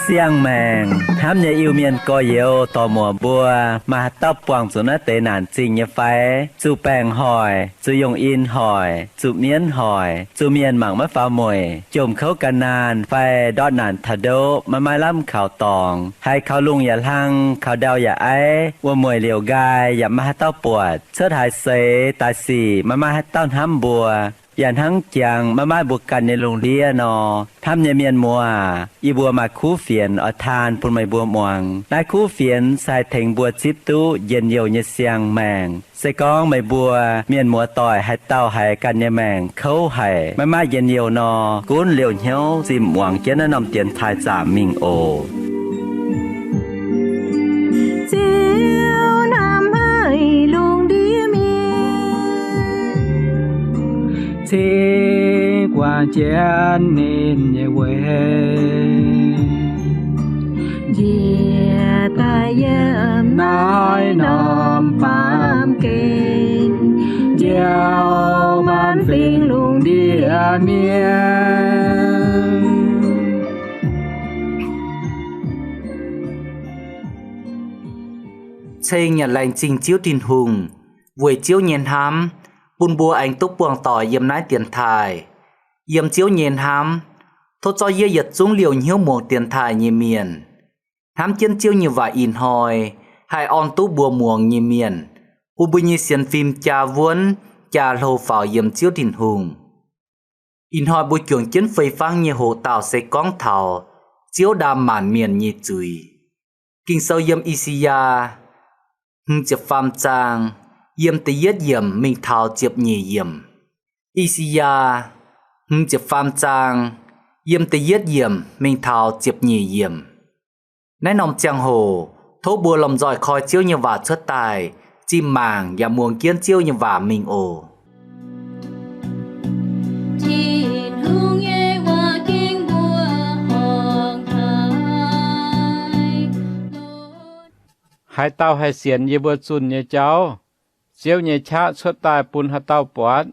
Siang-maengc hnamv nyei Iu-Mienh gorx-youz dorc-muoc mbuo, maaih haaix dauh buangh zuqc naaiv deix naanc zingh nyei fai? Zuqc baengc hoic, zuqc yungh in hoic, zuqc mienv hoic, zuqc mienh mangc maiv faaux mueic, jomc kouv gan naanh fai ndortv naanc taux ndoqv maiv maaih lamh kaux dorngx, haiz kaux lungh yaac hlang, kaux ndau yaac aiv, wuom-mueic liouc nqaai yaac maiv maaih haaix dauh buatc, cuotv haaix seix daaih sic maiv maaih haaix dauh hnamv mbuo, yaac hnangv jangx maiv maaih mbuo ganh nyei lungh ndiev nor, hnamv nyei mienh muoz, yie mbuo maaih kuv fienx oix taan bun meih mbuo muangx. Naaiv kuv fienx se haih tengx mbuo zipv duqv njien-youh nyei siang-maengc. Se gorngv meih mbuo mienh muoz-doic haaix dauh haiz ganh nyei maengc kouv haic, maiv maaih njien-youh nor, gunv liouh hnyouv zinh muangx jienv naaiv norm dienx taaih zaamc mingh oc. Ziouv hnamv haic lungh ndiev mienh, cingx guangc jienv ninh nyei weic, njiec daaih yiem naaiv norm baamh gen, njoux maanc fingx lungh ndiev mienh. Ceng yaac laengz zingh Ziouv Tin-Hungh weic Ziouv nyei hnamv bun mbuo aengx duqv buangh doic yiem naaiv dienx taaih. Yiem Ziouv nyei hnamv, tov zorqv yie yietc zungv liouh hnyouv muangx dienx taaih nyei mienh, hnamv jienv Ziouv nyei waac ih hnoi haih orn duqv mbuo muangx nyei mienh, bun mbuo nyei sienx fim jaa wuonv jaa hlo faaux yiem Ziouv Tin-Hungh. Ih hnoi mbuo juangc jienv fei fangv nyei hoqc dauh se gorngv taux Ziouv ndaam maanc mienh nyei zuiz. Ging-Sou yiem I^saa^yaa hmz ziepc faam zaang, yiem da'yietv yiemc mingh taux ziepc nyeic yiemc. I^saa^yaa hmz ziepc faam zaang, yiem da'yietv yiemc mingh taux ziepc nyeic yiemc. Naaiv norm ziangh hoc tov mbuo lomh nzoih koi Ziouv nyei waac cuotv daaih, zinh mangc yaac muangx jienv Ziouv nyei waac mingh oc. Tin-Hungh nyei waac ging mbuo horngh haic. Haaix dauh haih sienx yie mbuo zunh nyei jauv? Ziouv nyei qaqv cuotv daaih bun haaix dauh buatc?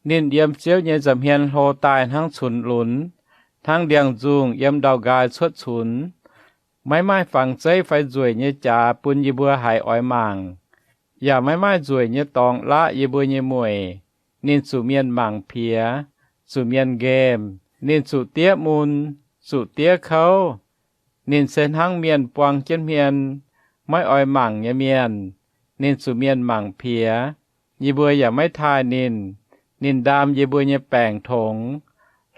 Ninh yiem Ziouv nyei nza'hmien hlo daaih hnangv cunx lunx, hnangv ndiangx-nzungh yiem ndau-nqaai cuotv cunx. Maiv maaih fangx zeiv fai nzueic nyei jaax bun yie mbuo haiz oix mangc, yaac maiv maaih nzueic nyei dorngx laqv yie mbuo nyei mueic. Ninh zuqc mienh mangc piex, zuqc mienh nqemh. Ninh zuqc diev mun, zuqc diev kouv. Ninh se hnangv mienh buang jienv hmien, maiv oix mangc nyei mienh. Ninh zuqc mienh mangc piex, yie mbuo yaac maiv taaih ninh. Ninh ndaam yie mbuo nyei baengc tongx,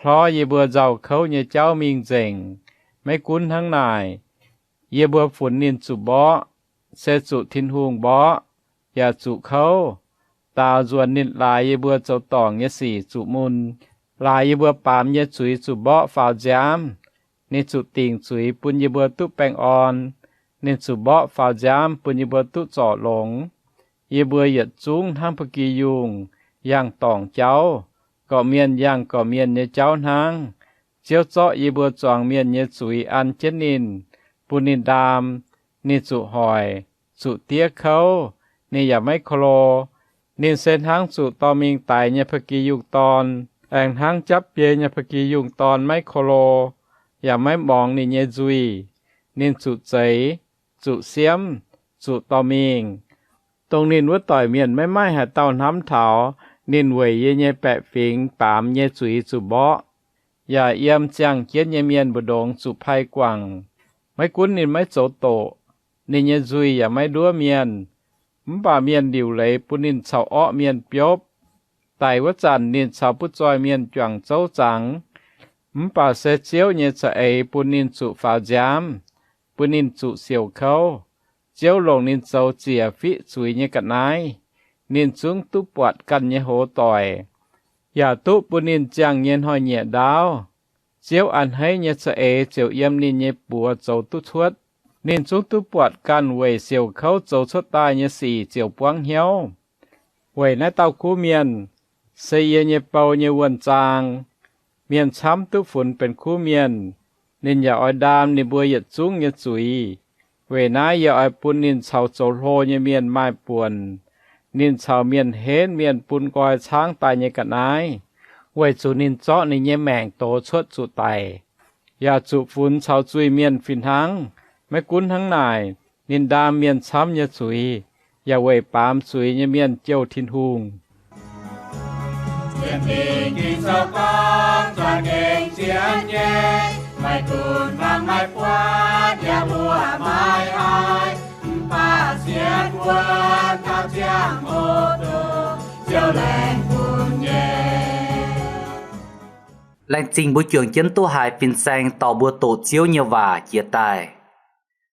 hlorv yie mbuo nzauh kouv nyei jauv mingh nzengc. Maiv gunv hnangv naaic, yie mbuo funx ninh zuqc mborqv, se zuqc Tin-Hungh mborqv, yaac zuqc kouv. Daaux nzuonx ninh laaix yie mbuo zoux dorngc nyei sic zuqc mun, laaix yie mbuo baamz nyei zuiz zuqc mborqv faaux nziaamv. Ninh zuqc dingc zuiz bun yie mbuo duqv baengh orn. Ninh zuqc mborqv faaux nziaamv bun yie mbuo duqv zorc longx. Yie mbuo yietc zungv hnangv ba'gi yungh yangh dorngc jauv, gorqv-mienh yangh gorqv-mienh nyei jauv hnangv. Ziouv zorqv yie mbuo zuangx mienh nyei zuiz an jienv ninh, bun ninh ndaam. Ninh zuqc hoic, zuqc diev kouv, ninh yaac maiv ko lo. Ninh se hnangv zuqc dorh mingh daix nyei ba'gi yungh dorn, aengx hnangv japv biei nyei ba'gi yungh dorn maiv ko lo, yaac maiv mborngz ninh nyei nzuih. Ninh zuqc zeix, zuqc siemv, zuqc dorh mingh, dongh ninh wuov doic mienh maiv maaih haaix dauh hnamv taux. Ninh weic yie nyei baeqc fingx baamz nyei zuiz zuqc mborqv, yaac yiem ziangh jienv nyei mienh mbu'ndongx zuqc pai guangc. Maiv gunv ninh maiv zoux doqc, ninh nyei nzuih yaac maiv nduov mienh. Mv baac mienh liuc leiz bun ninh caux orqv mienh biopv. Daic wuov zanc ninh caux butv-zoih mienh juangc zouv zangx. Mv baac se Ziouv nyei za'eix bun ninh zuqc faaux nziaamv, bun ninh zuqc siouc kouv. Ziouv longc ninh zoux ziec fiqv zuiz nyei ga'naaiv. Ninh zungv duqv buatc ganh nyei hoz doic, yaac duqv bun ninh ziangh nyei hnoi-nyieqc ndaauv. Ziouv a'hneiv nyei za'eix ziouc yiem ninh nyei buoz zoux duqv cuotv. Ninh zungv duqv buatc ganh weic siouc kouv zoux cuotv daaih nyei sic ziouc buangv hnyouv. Weic naaiv dauh kuv mienh, se yie nyei bou nyei wuonh zaang. Mienh camv duqv funx benx kuv mienh, ninh yaac oix ndaam ninh mbuo yietc zungv nyei zuiz. Weic naaiv yie oix bun ninh caux zoux hlo nyei mienh maaih buonc, ninh caux mienh henv mienh bun nqoi caangv daaih nyei ga'naaiv, weic zuqc ninh zorqv ninh nyei maengc dox cuotv zuqc daic, yaac zuqc funx caux zuiz-mienh fih hnangv. Maiv gunv hnangv naaic, ninh ndaam mienh camv nyei zuiz, yaac weic baamz zuiz nyei mienh jouh Tin-Hungh. Laengz zingh mbuo juangc jienv duqv haiz fin-saeng dorh mbuo doqc Ziouv nyei waac jiex daaih.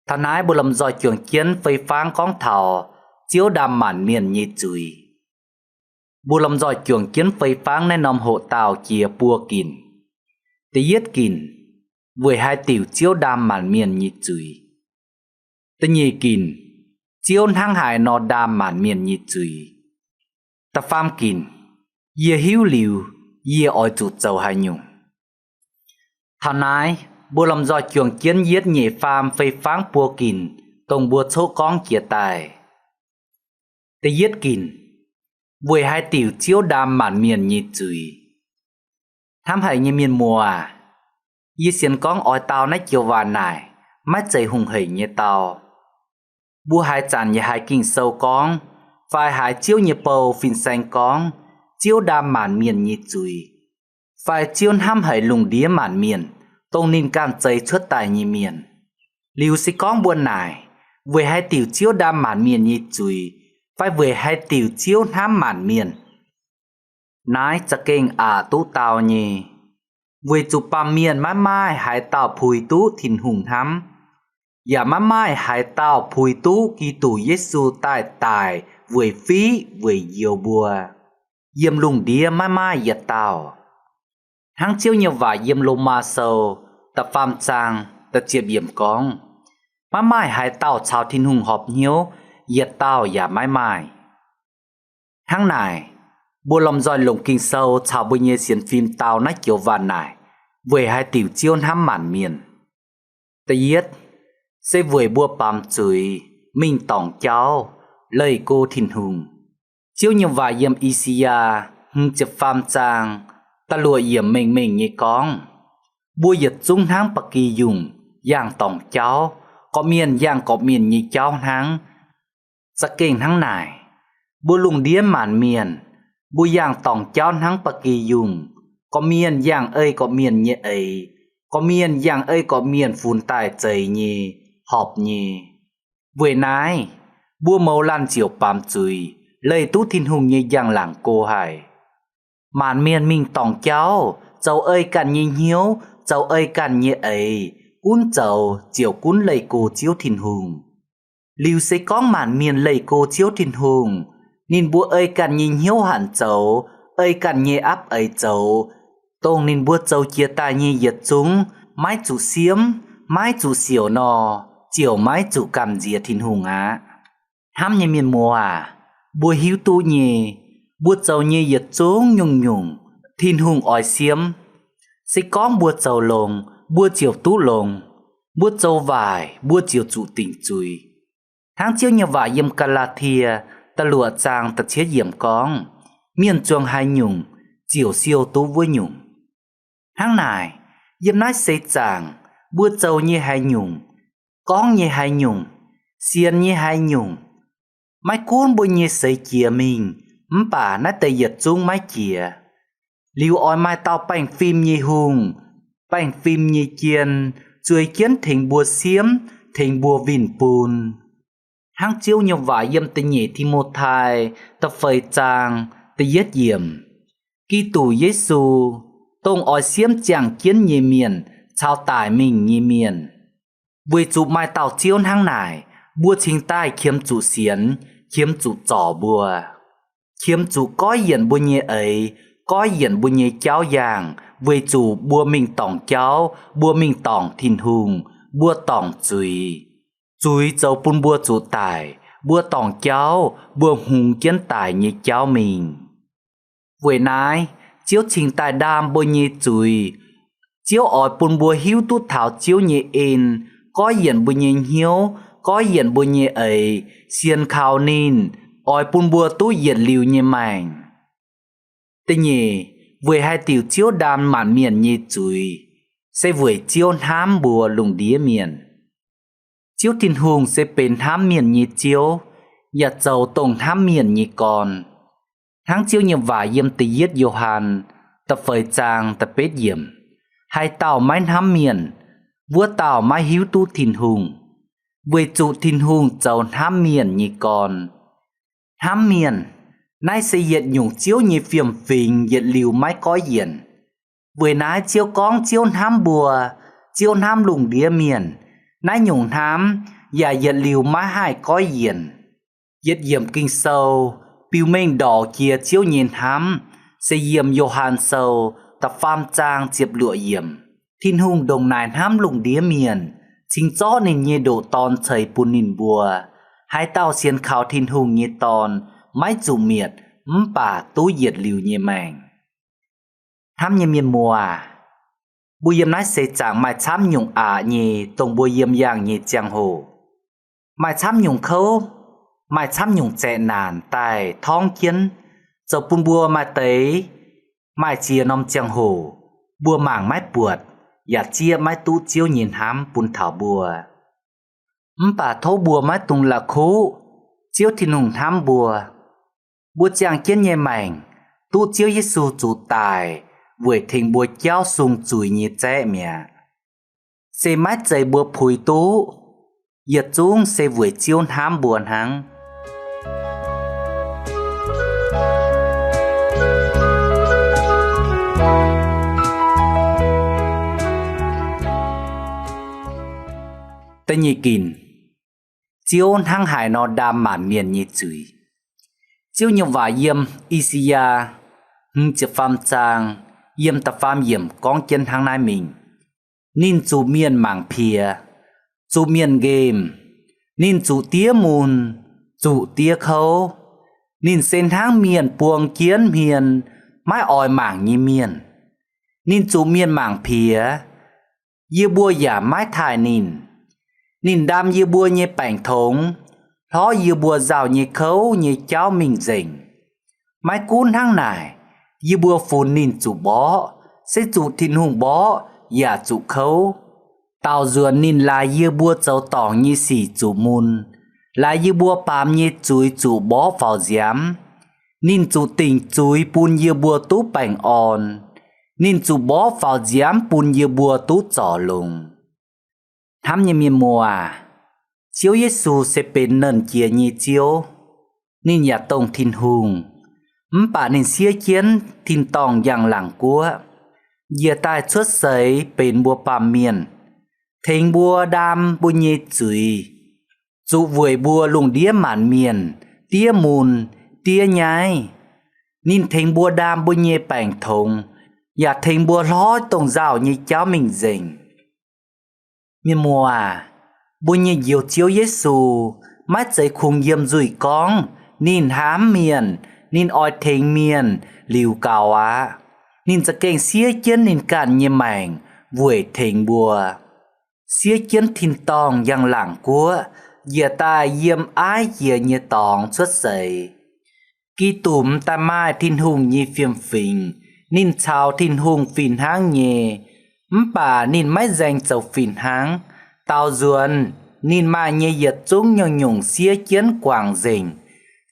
Taux naaiv mbuo lomh nzoih juangc jienv fei fangv gorngv taux Ziouv ndaam maanc mienh nyei zuiz. Mbuo lomh nzoih juangc jienv fei fangv naaiv norm hoqc dauh jiex buo ginc. Da'yietv ginc, weic haaix diuc Ziouv ndaam maanc mienh nyei zuiz. Da'nyeic ginc, Ziouv hnangv haaix nor ndaam maanc mienh nyei zuiz. Da'faam ginc, yie hiuv liuz, yie oix zuqc zoux haaix nyungc? Taux naaiv, mbuo lomh nzoih juangc jienv yietv nyeic faam fei fangv buo ginc dongh mbuo coqv gorngv jiex daaih. Da'yietv ginc, weic haaix diuc Ziouv ndaam maanc mienh nyei zuiz. Hnamv haic nyei mienh muoz aac, yie sienx gorngv oix dau naaiv joux waac naaic maiv zeiz hungh heic nyei dau. Mbuo haaix zanc yaac haiz Ging-Sou gorngv, fai haiz Ziouv nyei bou fin-saeng gorngv, Ziouv ndaam maanc mienh nyei zuiz, fai Ziouv hnamv haic lungh ndiev maanc mienh, dongh ninh ganh zeix cuotv daaih nyei mienh. Liuz se gorngv mbuo naaic, weic haaix diuc Ziouv ndaam maanc mienh nyei zuiz, fai weic haaix diuc Ziouv hnamv maanc mienh? Naaiv za'gengh aqc duqv dau nyei, weic zuqc baamh mienh maiv maaih haaix dauh puix duqv Tin-Hungh hnamv, yaac maiv maaih haaix dauh puix duqv Giduc Yesu daaih daic weic fiqv weic youx mbuo. Yiem lungh ndiev maiv maaih yietc dauh. Hnangv Ziouv nyei waac yiem Lomaa Sou da'faam zaang da'ziepc yiemc gorngv, maiv maaih haaix dauh caux Tin-Hungh horpc hnyouv, yietc dauh yaac maiv maaih. Hnangv naaic, mbuo lomh nzoih longc Ging-Sou caux mbuo nyei sienx fim dau naaiv joux waac naaic, weic haaix diuc Ziouv hnamv maanc mienh. Da'yietv, se weic mbuo baamz zuiz, mingh dorngc jauv, leih go Tin-Hungh. Ziouv nyei waac yiem I^saa^yaa hmz ziepc faam zaang da'luoqc yiemc mengh mengh nyei gorngv, mbuo yietc zungv hnangv ba'gi yungh yangh dorngc jauv, gorqv-mienh yangh gorqv-mienh nyei jauv hnangv. Za'gengh hnangv naaic, mbuo lungh ndiev maanc mienh, mbuo yangh dorngc jauv hnangv ba'gi yungh, gorqv-mienh yangh ei gorqv-mienh nyei eix, gorqv-mienh yangh ei gorqv-mienh funx daaih zeix nyei, horpc nyei. Weic naaiv, mbuo mouz laanh ziouc baamz zuiz, leih duqv Tin-Hungh nyei njang-laangc go haic. Maanc mienh mingh dorngc jauv, zoux ei ganh nyei hnyouv, zoux ei ganh nyei eix, gunv zoux ziouc gunv leih go Ziouv Tin-Hungh. Liuz se gorngv maanc mienh leih go Ziouv Tin-Hungh, ninh mbuo ei ganh nyei hnyouv hanc zoux, ei ganh nyei apv eix zoux, dongh ninh mbuo zoux jiex daaih nyei yietc zungv maiv zuqc siemv, maiv zuqc siouc nor, ziouc maiv zuqc gamh nziex Tin-Hungh aqv. Hnamv nyei mienh muoz aac, mbuo hiuv duqv nyei, mbuo zoux nyei yietc zungv nyungc-nyungc, Tin-Hungh oix siemv. Se gorngv mbuo zoux longx, mbuo ziouc duqv longx. Mbuo zoux waaic, mbuo ziouc zuqc dingc zuiz. Hnangv Ziouv nyei waac yiem Gaa^laa^tie da'luoqc zaang da'cietv yiemc gorngv, mienh zuangx haaix nyungc, ziouc siou duqv wuov nyungc. Hnangv naaic, yiem naaiv seix zaangc mbuo zoux nyei haaix nyungc, gorngv nyei haaix nyungc, sienx nyei haaix nyungc, maiv gunv mbuo nyei seix jiex mingh, mv baac naaiv deix yietc zungv maiv jiex. Liuz oix maaih dauh baengh fim nyei hungh, baengh fim nyei jien, zueiz jienv tengx mbuo siemv, tengx mbuo winh bun. Hnangv Ziouv nyei waac yiem da'nyeic Ti^mo^tai da'feix zaang da'yietv yiemc, Giduc Yesu, dongh oix siemv ziangh jienv nyei mienh caux daic mingh nyei mienh. Weic zuqc maaih dauh Ziouv hnangv naaic, mbuo cingx daaih qiemx zuqc sienx, qiemx zuqc zorc mbuo. Qiemx zuqc goiv yienc mbuo nyei eix, goiv yienc mbuo nyei jauv yaangh, weic zuqc mbuo mingh dorngc jauv, mbuo mingh dorngc Tin-Hungh, mbuo dorngc zuiz. Zuiz zoux bun mbuo zuqc daic, mbuo dorngc jauv, mbuo hungx jienv daic nyei jauv mingh. Weic naaiv, Ziouv cingx daaih ndaam mbuo nyei zuiz, Ziouv oix bun mbuo hiuv duqv taux Ziouv nyei en, goiv yienc mbuo nyei hnyouv, goiv yienc mbuo nyei eix, sienx kaux ninh, oix bun mbuo duqv yietc liuz nyei maengc. Da'nyeic, weic haaix diuc Ziouv ndaam maanc mienh nyei zuiz, se weic Ziouv hnamv mbuo lungh ndiev mienh. Ziouv Tin-Hungh se benx hnamv mienh nyei Ziouv, yaac zoux dongh hnamv mienh nyei gorn. Hnangv Ziouv nyei waac yiem da'yietv Yo^han da'feix zaang da'betv yiemc, haaix dauh maiv hnamv mienh, wuov dauh maiv hiuv duqv Tin-Hungh, weic zuqc Tin-Hungh zoux hnamv mienh nyei gorn. Hnamv mienh, naaiv se yietc nyungc Ziouv nyei fiem-fingx yietc liuz maiv goiv yienc. Weic naaiv Ziouv gorngv Ziouv hnamv mbuo, Ziouv hnamv lungh ndiev mienh. Naaiv nyungc hnamv yaac yietc liuz maiv haih goiv yienc. Yietc yiemc Ging-Sou biux mengh ndorqc jiex Ziouv nyei hnamv se yiem Yo^han Sou da'faam zaang ziepc luoqc yiemc. Tin-Hungh ndongc naaic hnamv lungh ndiev mienh, cingx zorqv ninh nyei ndoqc Dorn ceix bun ninh mbuo. Haaix dauh sienx kaux Tin-Hungh nyei Dorn maiv zuqc mietc, mv baac duqv yietc liuz nyei maengc. Hnamv nyei mienh muoz aac, mbuo yiem naaiv seix zaangc maaih camv nyungc aqc nyei dongh mbuo yiem yangh nyei ziangh hoc. Maaih camv nyungc kouv, maaih camv nyungc zaeqc naanc daaih torngv jienv, zoux bun mbuo maaih deix, maaih ziex norm ziangh hoc, mbuo mangc maiv buatc, yaac zieqv maiv duqv Ziouv nyei hnamv bun taux mbuo. Mv baac tov mbuo maiv dungx la'kuqv, Ziouv Tin-Hungh hnamv mbuo. Mbuo ziangh jienv nyei maengc duqv Ziouv Yesu zuqc daic weic tengx mbuo jauv sung zuiz nyei zaeqv mi'aqv. Se maiv zeiz mbuo puix duqv, yietc zungv se weic Ziouv hnamv mbuo hnangv. Da'nyeic ginc, Ziouv hnangv haaix nor ndaam maanc mienh nyei zuiz. Ziouv nyei waac yiem I^saa^yaa hmz ziepc faam zaang, yiem da'faam yiemc gorngv jienv hnangv naaiv mingh. Ninh zuqc mienh mangc piex, zuqc mienh nqemh, ninh zuqc diev mun, zuqc diev kouv. Ninh se hnangv mienh buang jienv hmien, maiv oix mangc nyei mienh. Ninh zuqc mienh mangc piex, yie mbuo yaac maiv taaih ninh. Ninh ndaam yie mbuo nyei baengc tongx, hlorv yie mbuo nzauh nyei kouv nyei jauv mingh nzengc. Maiv gunv hnangv naaic, yie mbuo funx ninh zuqc mborqv, se zuqc Tin-Hungh mborqv yaac zuqc kouv. Daaux nzuonx ninh laaix yie mbuo zoux dorngc nyei sic zuqc mun, laaix yie mbuo baamz nyei zuiz zuqc mborqv faaux nziaamv. Ninh zuqc dingc zuiz bun yie mbuo duqv baengh orn. Ninh zuqc mborqv faaux nziaamv bun yie mbuo duqv zorc longx. Hnamv nyei mienh muoz aac, Ziouv Yesu se benx Nernh Jiex nyei Ziouv. Ninh yaac dongh Tin-Hungh, mv baac ninh siev jienv tin-dorngh njang-laangc guoqv, njiec daaih cuotv seix benx mbuo baamh mienh, tengx mbuo ndaam mbuo nyei zuiz, zuqc weic mbuo lungh ndiev maanc mienh diev mun, diev nyaiv. Ninh tengx mbuo ndaam mbuo nyei baengc tongx, yaac tengx mbuo hlorv dongh nzauh nyei jauv mingh nzengc. Mienh muoz aac, mbuo nyei Njoux Ziouv Yesu maiv zeiz kungx yiem nzuih gorngv ninh hnamv mienh, ninh oix tengx mienh liuz gaux aqv. Ninh za'gengh siev jienv ninh ganh nyei maengc weic tengx mbuo, siev jienv tin-dorngh njang-laangc guoqv, njiec daaih yiem aiv jiex nyei dorngx cuotv seix. Giduc m'daaih maaih Tin-Hungh nyei fiem-fingx, ninh caux Tin-Hungh fih hnangv nyei, mv baac ninh maiv nzaeng zoux fih hnangv. Daaux nzuonx ninh maaih nyei yietc zungv nyungc-nyungc siev jienv guangc nzengc,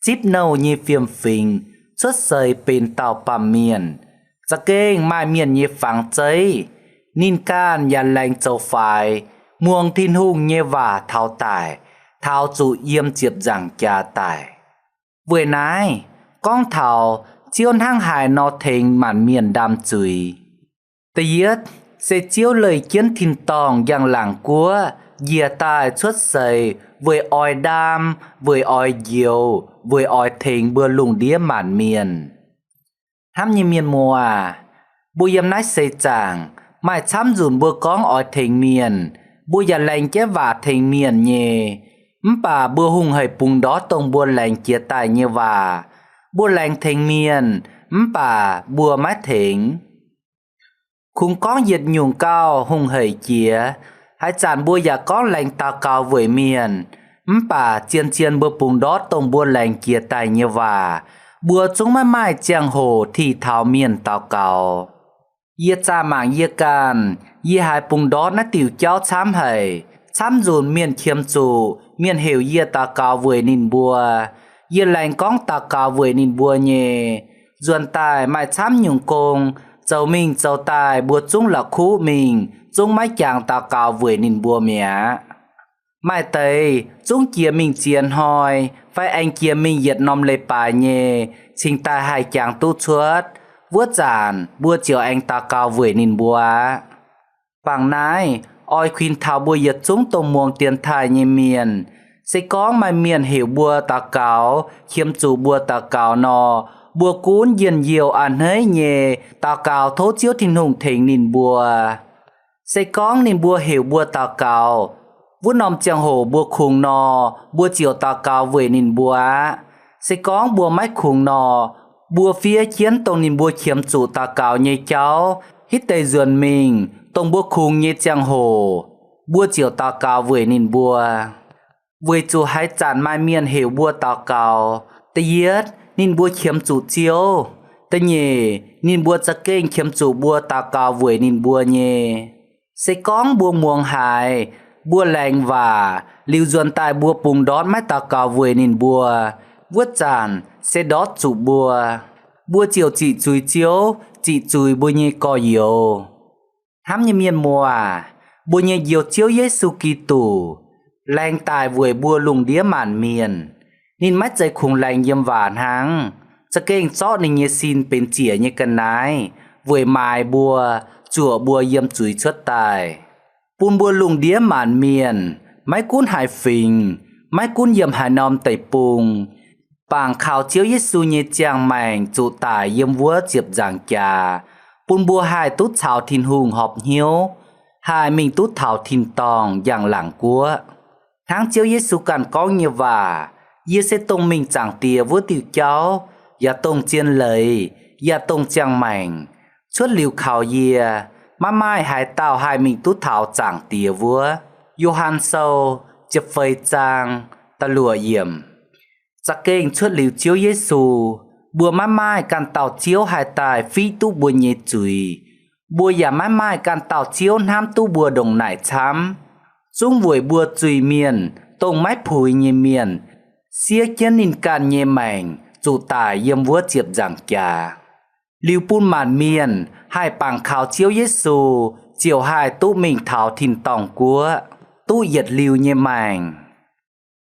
zipv nouh nyei fiem-fingx cuotv seix benx dauh baamh mienh, za'gengh maaih mienh nyei fangx zeiv. Ninh ganh yaac laengz zoux faix, muangx Tin-Hungh nyei waac taux daic, taux zuqc yiem ziepc nzaangc jaax daic. Weic naaiv gorngv taux Ziouv hnangv haaix nor tengx maanc mienh ndaam zuiz. Da'yietv se Ziouv leih jienv tin-dorngh njang-laangc guoqv njiec daaih cuotv seix weic oix ndaam, weic oix njoux, weic oix tengx mbuo lungh ndiev maanc mienh. Hnamv nyei mienh muoz aac, mbuo yiem naaiv seix zaangc maaih camv nzunc mbuo gorngv oix tengx mienh, mbuo yaac laengz jienv waac tengx mienh nyei. Mv baac mbuo hungh hec bungx ndortv dongh mbuo laengz jiez daaih nyei waac. Mbuo laengz tengx mienh, mv baac mbuo maiv tengx. Kungx gorngv yietc nyungc gauh hungh hec jiex. Haaix zanc mbuo yaac gorngv laengz daux gaux weic mienh, mv baac zien-zien mbuo bungx ndortv dongh mbuo laengz jiex daaih nyei waac, mbuo zungv maiv maaih ziangh hoc tih taux mienh daux gaux. Yie zaah mangc yie ganh, yie haiz bungx ndortv naaiv diuc jauv camv haic. Camv nzunc mienh qiemx zuqc mienh heuc yie daux gaux weic ninh mbuo. Yie laengz gorngv daux gaux weic ninh mbuo nyei. Nzuonx daaih maaih camv nyungc gong, zoux mingh zoux daaih mbuo zungv la'kuqv mingh, zungv maiv jangx daux gaux weic ninh mbuo mi'aqv. Maaih deix zungv jiex mingh ziex hnoi, fai aengx jiex mingh yietc norm leiz-baaix nyei, cingx daaih haih jangx duqv cuotv. Wuov zanc mbuo ziouc aengx daux gaux weic ninh mbuo aqv. Bangc naaiv oix kuinx taux mbuo yietc zungv dongh muangx dienx taaih nyei mienh. Se gorngv maaih mienh heuc mbuo daux gaux, qiemx zuqc mbuo daux gaux nor, mbuo gunv njien-youh a'hneiv nyei daux gaux tov Ziouv Tin-Hungh tengx ninh mbuo. Se gorngv ninh mbuo heuc mbuo daux gaux, wuov norm ziangh hoc mbuo kungx nor, mbuo ziouc daux gaux weic ninh mbuo aqv. Se gorngv mbuo maiv kungx nor, mbuo fiev jienv dongh ninh mbuo qiemx zuqc daux gaux nyei jauv hitv deix nzuonx mingh, dongh mbuo kungx nyei ziangh hoc, mbuo ziouc daux gaux weic ninh mbuo. Weic zuqc haaix zanc maaih mienh heuc mbuo daux gaux, da'yietv ninh mbuo qiemx zuqc Ziouv, da'nyeic ninh mbuo za'gengh qiemx zuqc mbuo daux gaux weic ninh mbuo nyei. Se gorngv mbuo muangx haiz, mbuo laengz waac liuz nzuonx daaih mbuo bungx ndortv maiv daux gaux weic ninh mbuo, wuov zanc se ndortv zuqc mbuo. Mbuo ziouc ziqc zuiz Ziouv, ziqc zuiz mbuo nyei gorx-youz. Hnamv nyei mienh muoz, mbuo nyei Njoux Ziouv Yesu Giduc laengz daic weic mbuo lungh ndiev maanc mienh. Ninh maiv zeiz kungx laengz yiem waac hnangv, za'gengh zorqv ninh nyei sin benx ziec nyei ga'naaiv weic maaiz mbuo, zuoqc mbuo yiem zuiz cuotv daaih, bun mbuo lungh ndiev maanc mienh, maiv gunv haaix fingx, maiv gunv yiem haaix norm deic-bung, bangc kaux Ziouv Yesu nyei ziangh maengc zuqc daic yiem wuov ziepc nzaangc jaax, bun mbuo haih duqv caux Tin-Hungh horpc hnyouv, haih mingh duqv taux tin-dorngh njang-laangc guoqv. Hnangv Ziouv Yesu ganh gorngv nyei waac, Yie se dongh mingh Zaangc Diex wuov diuh jauv, yaac dongh zien leiz, yaac dongh ziangh maengc. Cuotv liuz kaux yie, maiv maaih haaix dauh haih mingh duqv taux Zaangc Diex wuov. Yo^han Sou ziepc feix zaang da'luoqc yiemc. Za'gengh cuotv liuz Ziouv Yesu, mbuo maiv maaih ganh dauh Ziouv haih daaih fiqv duqv mbuo nyei zuiz. Mbuo yaac maiv maaih ganh dauh Ziouv hnamv duqv mbuo ndongc naaic camv. Zungv weic mbuo zuiz-mienh, dongh maiv puix nyei mienh, siev jienv ninh ganh nyei maengc zuqc daic yiem wuov ziepc nzaangc jaax, liuz bun maanc mienh haih bangc kaux Ziouv Yesu, ziouc haih duqv mingh taux tin-dorngh guoqv, duqv yietc liuz nyei maengc.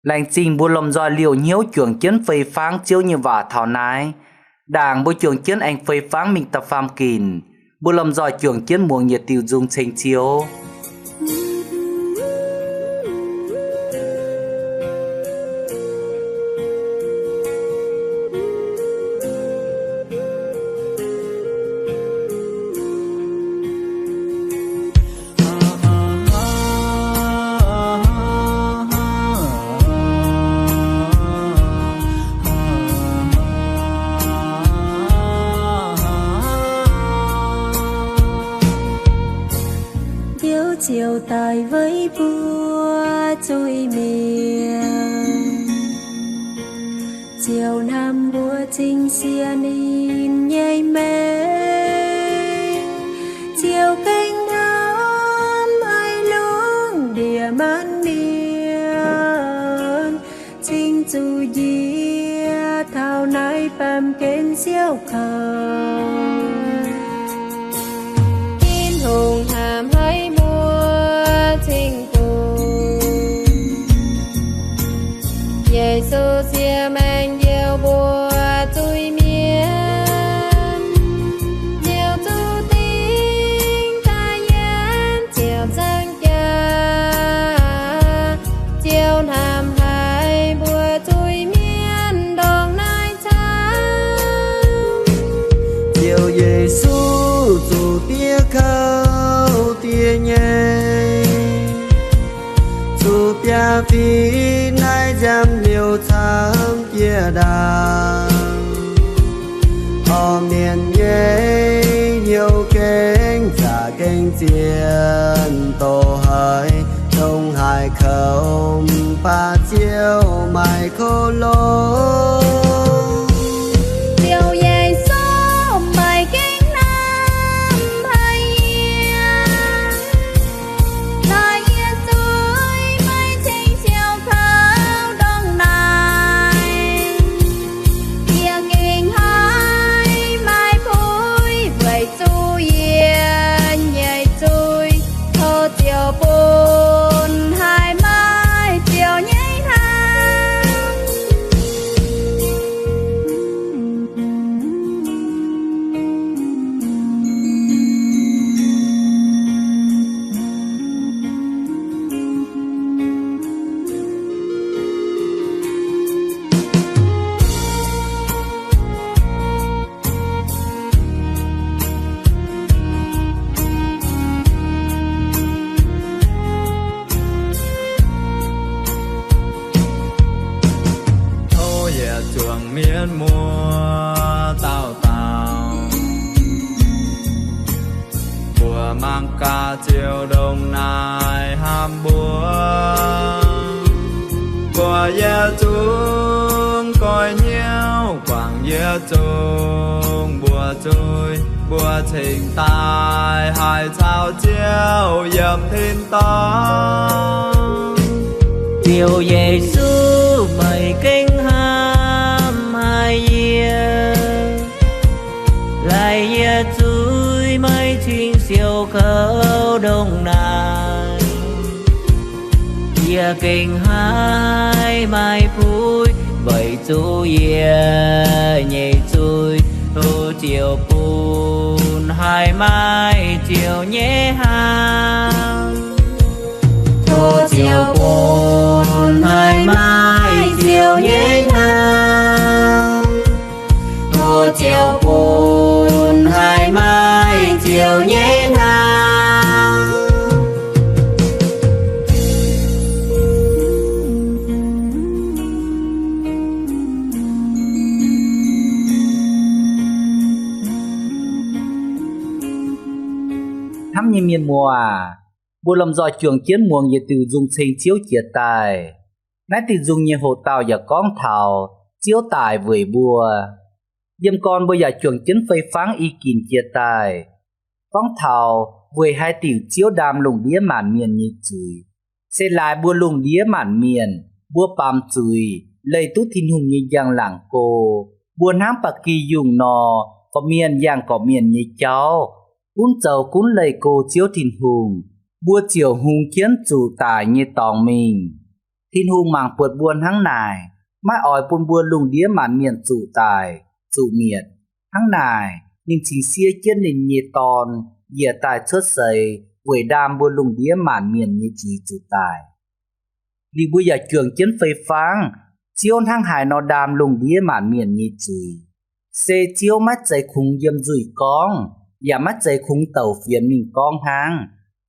Laengz zingh mbuo lomh nzoih liouh hnyouv juangc jienv fei fangv Ziouv nyei waac taux naaiv. Ndaangc mbuo juangc jienv aengx fei fangv mingh da'faam ginc, mbuo lomh nzoih juangc jienv muangx yietc diuh nzung ceng Ziouv. Ziouv ziouc daic weic mbuo zuiz-mienh, ziouc hnamv mbuo cing-sie ninh nyei maengc, ziouc gengh hnamv haic lungh ndiev maanc mienh, cing zuqc njiec taux naaiv baamh gen siouc kouv. Tin-Hungh hnamv haic mbuo cing-nzunc. Yesu ziec maengc njoux mbuo zuiz-mienh, liuz zuqc dingc daaih yiem ziepc nzaangc jaax, ziouc hnamv haic mbuo zuiz-mienh ndongc naaiv camv. Ziouv Yesu zuqc diev kouv diev nyei, zuqc biaa fih naaiv nziaamv liouh camv jiex ndaangc, orv mienh nyei hnyouv gengh zaqc Gengh zien doz haic, dongh haaix kouv mv baac Ziouv maaih kouv longx. Ziouv Yesu, meih gengh hnamv haic yie. Laaix yie zuiz, meih cingx siou kouv ndongc naaic. Yie gengh haiz maaih puix weic zuqc yie nyei zuiz. Tov Ziouv bun haiz maaih Ziouv nyei hnamv. Tov yietc zungv mienh muoz dauh dauh, mbuo mangc gaax Ziouv ndongc naaic hnamv mbuo. Mbuo yietc zungv goiv hnyouv guangc yietc zungv mbuo zuiz, mbuo cingx daaih haih caux Ziouv yiem tin-dorngh. Ziouv Yesu, meih gengh hnamv haic yie. Laaix yie zuiz, meih cingx siou kouv ndongc naaic. Yie gengh haiz maaih puix weic zuqc yie nyei zuiz. Tov Ziouv bun haiz maaih Ziouv nyei hnamv. Tov Ziouv bun haiz maaih Ziouv nyei hnamv. Tov Ziouv bun haiz maaih Ziouv nyei hnamv. Hnamv nyei mienh muoz aac, mbuo lomh nzoih juangc jienv muangx yietc diuh nzung ceng Ziouv jiex daaih. Naaiv diuh nzung nyei hoc dauh yaac gorngv taux Ziouv daic weic mbuo. Yiem gorn mbuo yaac juangc jienv fei fangv i ginc jiex daaih, gorngv taux weic haaix diuc Ziouv ndaam lungh ndiev maanc mienh nyei zuiz. Se laaix mbuo lungh ndiev maanc mienh, mbuo baamz zuiz, leih duqv Tin-Hungh nyei njang-laangc go, mbuo hnangv ba'gi yungh nor, gorqv-mienh yangh gorqv-mienh nyei jauv, gunv zoux gunv leih go Ziouv Tin-Hungh, mbuo ziouc hungx jienv zuqc daic nyei dorngx mingh. Tin-Hungh mangc buatc mbuo hnangv naaic, maiv oix bun mbuo lungh ndiev maanc mienh zuqc daic, zuqc mietc. Hnangv naaic, ninh cingx sie jienv ninh nyei Dorn njiec daaih cuotv seix weic ndaam mbuo lungh ndiev maanc mienh nyei zuiz zuqc daic. Liuz mbuo yaac juangc jienv fei fangv, Ziouv hnangv haaix nor ndaam lungh ndiev maanc mienh nyei zuiz. Se Ziouv maiv zeiz kungx yiem nzuih gorngv, yaac maiv zeiz kungx douc fienx mingh gorngv hnangv.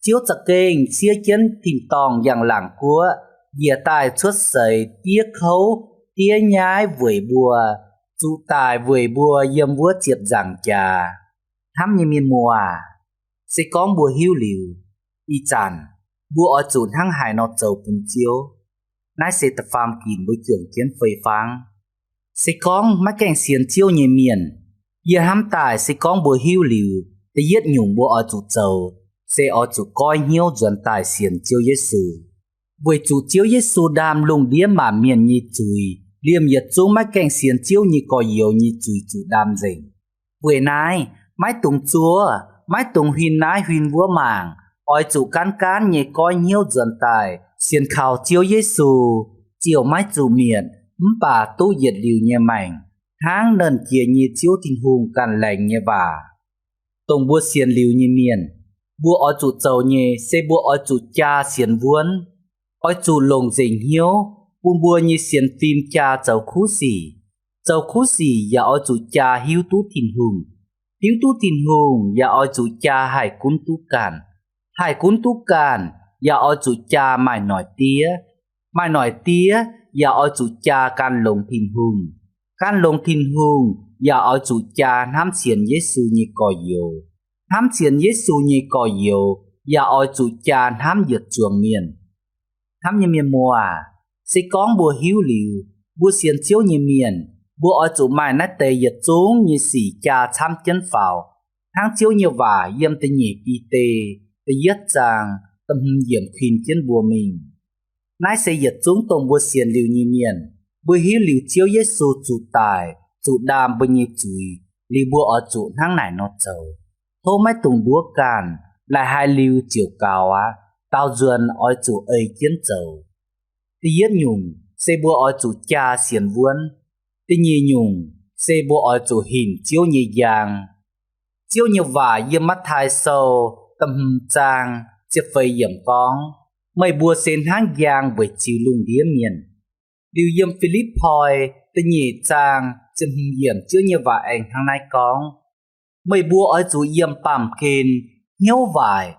Ziouv za'gengh siev jienv tin-dorngh njang-laangc guoqv njiec daaih cuotv seix diev kouv, diev nyaiv weic mbuo, zuqc daic weic mbuo yiem wuov ziepc nzaangc jaax. Hnamv nyei mienh muoz aac, se gorngv mbuo hiuv liuz, ih zanc mbuo oix zuqc hnangv haaix nor zoux bun Ziouv? Naaiv se da'faam ginc mbuo juangc jienv fei fangv. Se gorngv maiv gaengh sienx Ziouv nyei mienh, yie hnamv daaih se gorngv mbuo hiuv liuz, da'yietv nyungc mbuo oix zuqc zoux, se oix zuqc goiv hnyouv nzuonx daaih sienx Ziouv Yesu. Weic zuqc Ziouv Yesu ndaam lungh ndiev maanc mienh nyei zuiz, liemh yietc zungv maiv gaengh sienx Ziouv nyei gorx-youz nyei zuiz zuqc ndaam nzengc. Weic naaiv, maiv dungx zuov, maiv dungx huin naaiv huin wuov mangc, oix zuqc gaanv gaanv nyei goiv hnyouv nzuonx daaih sienx kaux Ziouv Yesu, ziouc maiv zuqc mietc, mv baac duqv yietc liuz nyei maengc, hnangv Nernh Jiex nyei Ziouv Tin-Hungh ganh laengz nyei waac. Dongh mbuo sienx liuz nyei mienh, mbuo oix zuqc zoux nyei se mbuo oix zuqc jaa sienx wuonv, oix zuqc longc nzengc hnyouv bun mbuo nyei sienx fim jaa zoux kuv sic. Zoux kuv sic yaac oix zuqc jaa hiuv duqv Tin-Hungh. Hiuv duqv Tin-Hungh yaac oix zuqc jaa haih gunv duqv ganh. Haih gunv duqv ganh yaac oix zuqc jaa maaih noic diev. Maaih noic diev yaac oix zuqc jaa gan longx Tin-Hungh. Gan longx Tin-Hungh yaac oix zuqc jaa hnamv sienx Yesu nyei gorx-youz. Hnamv sienx Yesu nyei gorx-youz yaac oix zuqc jaa hnamv yietc zuangx mienh. Hnamv nyei mienh muoz aac, se gorngv mbuo hiuv liuz mbuo sienx Ziouv nyei mienh, mbuo oix zuqc maaih naaiv deix yietc zungv nyei sic jaa camv jienv faaux, hnangv Ziouv nyei waac yiem da'nyeic Bide da'yietv zaang da'hmz yiemc kuinx jienv mbuo mingh. Naaiv se yietc zungv dongh mbuo sienx liuz nyei mienh, mbuo hiuv liuz Ziouv Yesu zuqc daic, zuqc ndaam mbuo nyei zuiz, liuz mbuo oix zuqc hnangv naaic nor zoux. Tov maiv dungx nduov ganh, laaix haiz liuz ziouc gaux aqv. Daaux nzuonx oix zuqc ei jienv zoux. Da'yietv nyungc se mbuo oix zuqc jaa sienx wuonv. Da'nyeic nyungc se mbuo oix zuqc hinc Ziouv nyei njang. Ziouv nyei waac yiem Matv^taai Sou da'hmz zaang ziepc feix yiemc gorngv, Meih mbuo se hnangv njang weic ziux lungh ndiev mienh. Liuz yiem Fi^lipv^poi da'nyeic zaang ziepc hmz yiemc Ziouv nyei waac aengx hnangv naaiv gorngv, Meih mbuo oix zuqc yiem baamh gen, hnyouv waaic,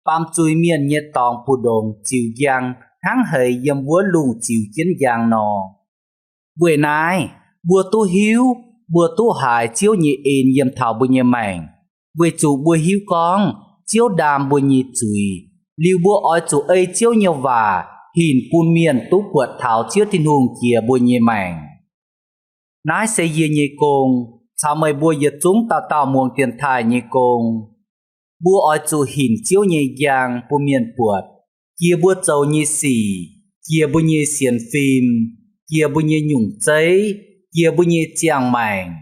baamz zuiz mienh nyei dorngx mbu'ndongx ziux njang hnangv heix yiem wuov lungh ziux jienv njang nor. Weic naaiv, mbuo duqv hiuv, mbuo duqv haiz Ziouv nyei en yiem taux mbuo nyei maengc, weic zuqc mbuo hiuv gorngv Ziouv ndaam mbuo nyei zuiz. Liuz mbuo oix zuqc ei Ziouv nyei waac hinc bun mienh duqv buatc taux Ziouv Tin-Hungh jiex mbuo nyei maengc. Naaiv se yie nyei gong, caux meih mbuo yietc zungv dauh dauh muangx dienx taaih nyei gong. Mbuo oix zuqc hinc Ziouv nyei njang bun mienh buatc, jiex mbuo zoux nyei sic, jiex mbuo nyei sienx fim, jiex mbuo nyei nyungc zeiv, jiex mbuo nyei ziangh maengc,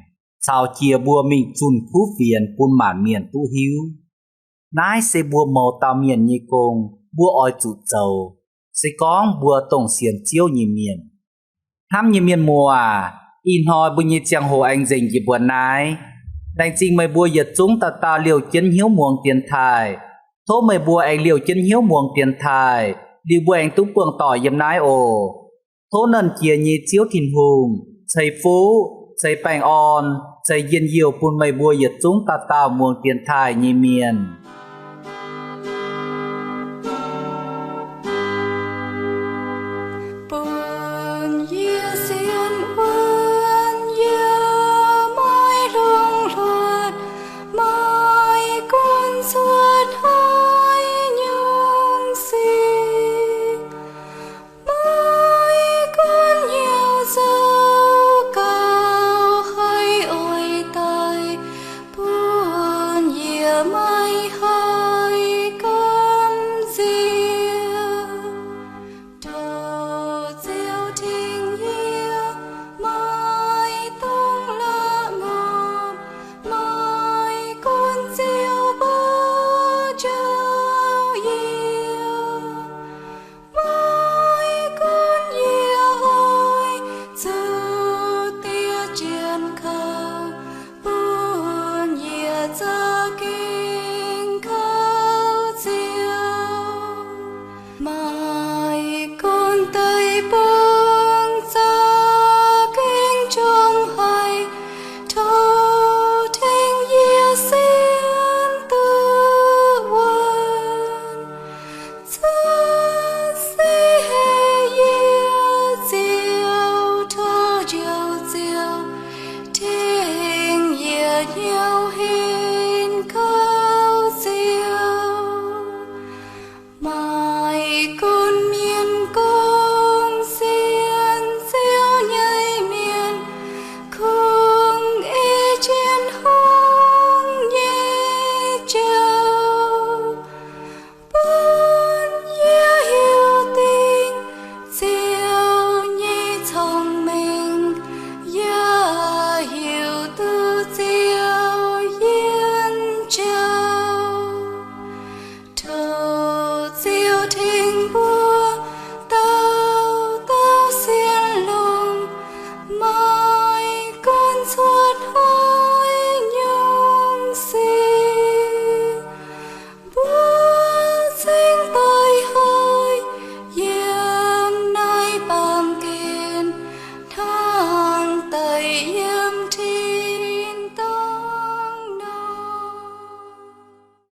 caux jiex mbuo mingh zunh kuv fienx bun maanc mienh duqv hiuv. Naaiv se mbuo mouz dauh mienh nyei gong, mbuo oix zuqc zoux, se gorngv mbuo dongh sienx Ziouv nyei mienh. Hnamv nyei mienh muoz aac, ih hnoi mbuo nyei ziangh hoc aengx nzengc njiec mbuo naaiv. Laengz zingh meih mbuo yietc zungv dauh dauh liouh jienv hnyouv muangx dienx taaih. Tov meih mbuo aengx liouh jienv hnyouv muangx dienx taaih, liuz mbuo aengx duqv buangh doic yiem naaiv oc. Tov Nernh Jiex nyei Ziouv Tin-Hungh ceix fuqv, ceix baengh orn, ceix njien-youh bun meih mbuo yietc zungv dauh dauh muangx dienx taaih nyei mienh.